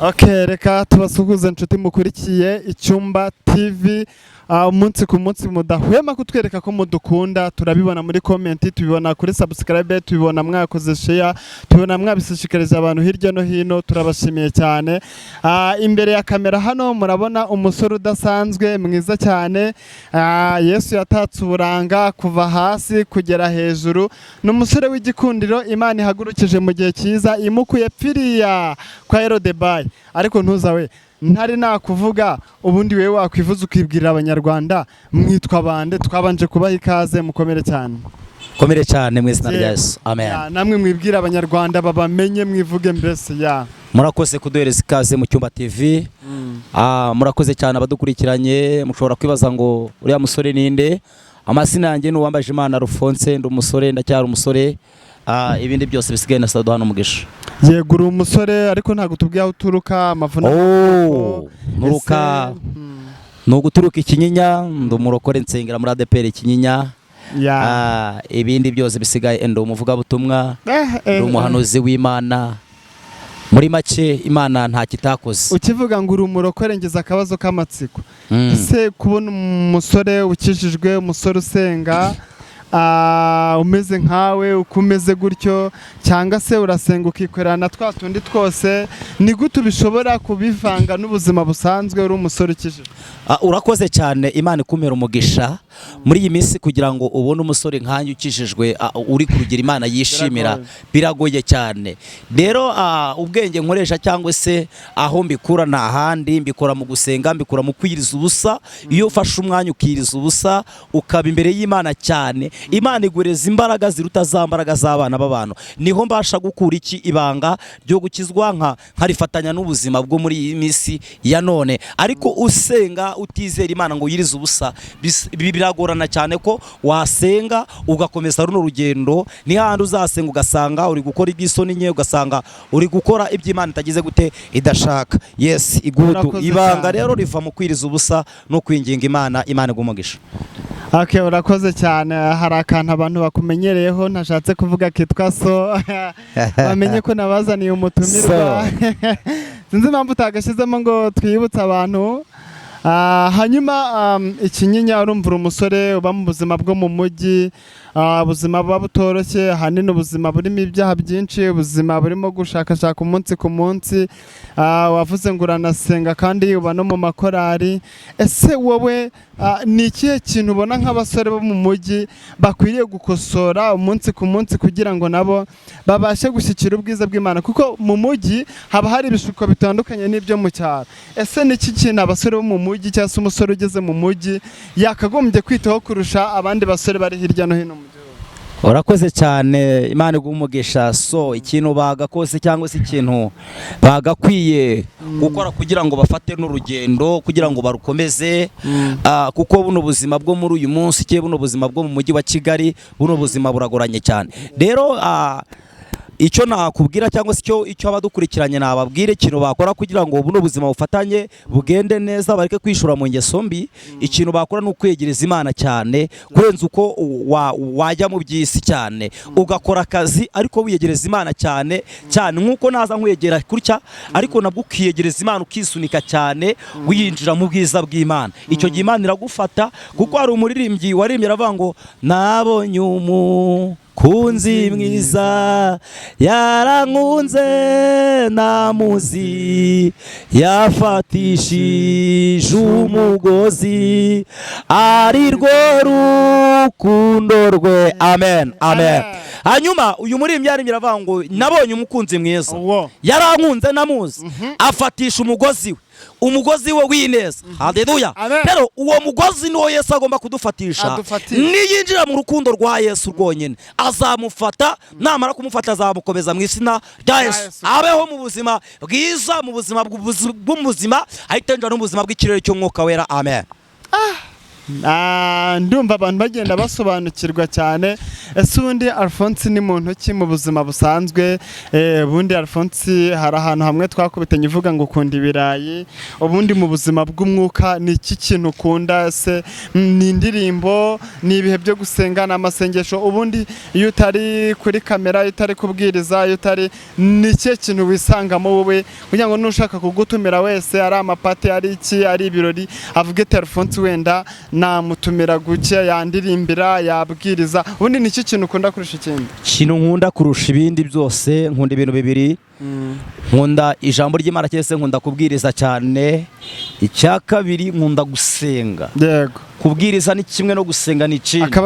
Okay, reka tubasuhuze inshuti mukurikiye Icyumba TV. Umunsi ku munsi mudahwema kutwereka ko mudukunda. Turabibona muri comment, tubibona kuri subscribe, tubibona mwakoze share, tubibona mwabishishikariza abantu hirya no hino. Turabashimiye cyane. Imbere ya kamera hano murabona umusore udasanzwe mwiza cyane. Yesu yatatse uburanga kuva hasi kugera hejuru. Ni umusore w'igikundiro Imana ihagurukije mu gihe cyiza, imukuye pfiriya kwa Herode Bayi. Ariko ntuzawe ntari nakuvuga, ubundi wewe wakwivuza ukibwirira Abanyarwanda mwitwa bande? Twabanje kubaha ikaze, mukomere cyane. Komere cyane mu izina rya Yesu, amen. Ya, namwe mwibwira Abanyarwanda babamenye, mwivuge mbese ya. Murakoze kuduhereza ikaze mu Cyumba TV. Murakoze cyane abadukurikiranye. Mushobora kwibaza ngo uriya musore ninde? Amazina yanjye ni Uwambaje Imana Alphonse, ndi umusore, ndacyari umusore. Ibindi byose bisigaye na Sado hano umugisha. Yego, uri umusore, ariko ntabwo tubwiye aho uturuka, amavuna. Oh, nturuka ni uguturuka Ikinyinya, ndi umurokore, nsengera muri ADEPR Kinyinya. Ibindi byose bisigaye, ndi umuvugabutumwa, ndi umuhanuzi w'Imana. Muri make, Imana nta kitakoze. Ukivuga ngo uri umurokore, ngize akabazo k'amatsiko. Ese kubona umusore ukijijwe, umusore usenga, umeze nkawe, uko umeze gutyo, cyangwa se urasenga ukikorera na twa tundi twose, ni gute ubishobora kubivanga n'ubuzima busanzwe uri umusore ukijijwe? Urakoze cyane, Imana ikumera umugisha. Muri iyi minsi kugira ngo ubone umusore nkanjye ukijijwe, uri ku rugero Imana yishimira, biragoye cyane. Rero ubwenge nkoresha cyangwa se aho mbikura nta handi, mbikora mu gusenga, mbikora mu kwiriza ubusa. Iyo ufashe umwanya ukiriza ubusa, ukaba imbere y'Imana cyane, Imana igureza imbaraga ziruta za mbaraga z'abana b'abantu. Niho mbasha gukura iki ibanga ryo gukizwa, nkarifatanya n'ubuzima bwo muri iyi minsi ya none. Ariko usenga utizera Imana ngo yirize ubusa, biragorana cyane ko wasenga ugakomeza runo rugendo. Ni hahandi uzasenga ugasanga uri gukora iby'isoni nke, ugasanga uri gukora iby'Imana itagize gute, idashaka. Yes, igudu Urakoze ibanga cyane. rero riva mu kwiriza ubusa no kwinginga Imana. Imana iguhe umugisha. Okay, urakoze cyane. Hari akantu abantu bakumenyereyeho ntashatse kuvuga kitwa so, bamenye ko nabazaniye umutumirwa. Sinzi impamvu utagashyizemo ngo twibutse abantu. Hanyuma Ikinyinya, urumva uri umusore uba mu buzima bwo mu mujyi, ubuzima buba butoroshye, ahanini ubuzima burimo ibyaha byinshi, ubuzima burimo gushakashaka umunsi ku munsi. Wavuze ngo uranasenga kandi uba no mu makorari. Ese wowe ni ikihe kintu ubona nk'abasore bo mu mujyi bakwiriye gukosora umunsi ku munsi kugira ngo nabo babashe gushyikira ubwiza bw'Imana? Kuko mu mujyi haba hari ibishuko bitandukanye n'ibyo mu cyaro. Ese ni iki kintu abasore bo mu mujyi cyangwa se umusore ugeze mu mujyi yakagombye kwitaho kurusha abandi basore bari hirya no hino mu gihugu? Urakoze cyane, Imana iguhe umugisha. So ikintu bagakose cyangwa se ikintu bagakwiye gukora kugira ngo bafate n'urugendo, kugira ngo barukomeze, kuko buno buzima bwo muri uyu munsi cyangwa buno buzima bwo mu mujyi wa Kigali, buno buzima buragoranye cyane. Rero icyo nakubwira cyangwa se icyo abadukurikiranye nababwire, ikintu bakora kugira ngo buno buzima bufatanye bugende neza, bareke kwishura mu ngeso mbi, ikintu bakora ni ukwegereza Imana cyane kurenza uko wajya mu by'isi cyane, ugakora akazi ariko wiyegereza Imana cyane cyane, nk'uko naza nkwegera gutya, ariko nabwo ukiyegereza Imana, ukisunika cyane, winjira mu bwiza bw'Imana. Icyo gihe Imana iragufata, kuko hari umuririmbyi waririmbye aravuga ngo: "Nabonye umukunzi mwiza, yarankunze namuzi, yafatishije umugozi ari rwo rukundo rwe." Amen, amen. Hanyuma uyu muririmbyi yaririmbye aravuga ngo: "Nabonye umukunzi mwiza, Uwo. yarankunze namuzi, afatisha umugozi we, umugozi we w'ineza." Haleluya! Amen. Rero uwo mugozi niwo Yesu agomba kudufatisha. Adufatisha. Niyinjira mu rukundo rwa Yesu rwonyine azamufata, namara kumufata azamukomeza mu izina rya Yesu, Yesu. abeho mu buzima bwiza, mu buzima bw'ubuzima, ahita yinjira no mu buzima bw'ikirere cy'Umwuka Wera. Amen. Ah, ndumva abantu bagenda basobanukirwa cyane. Ese ubundi Alphonse ni muntu ki mu buzima busanzwe? Ubundi Alphonse, hari ahantu hamwe twakubitanye uvuga ngo ukunda ibirayi. Ubundi mu buzima bw'umwuka ni iki kintu ukunda? Ese ni indirimbo, ni ibihe byo gusenga, ni amasengesho? Ubundi iyo utari kuri kamera, iyo utari kubwiriza, iyo utari, ni ikihe kintu wisangamo wowe kugira ngo n'ushaka kugutumira wese, ari amaparty, ari iki, ari ibirori, avuge ati: "Alphonse wenda namutumira guke, yandirimbira, yabwiriza"? Ubundi ni iki kintu ukunda kurusha ikindi? Ikintu nkunda kurusha ibindi byose, nkunda ibintu bibiri. Nkunda ijambo ry'Imana, cyangwa se nkunda kubwiriza cyane. Icya kabiri, nkunda gusenga. Kubwiriza ni kimwe, no gusenga ni ikindi. Akaba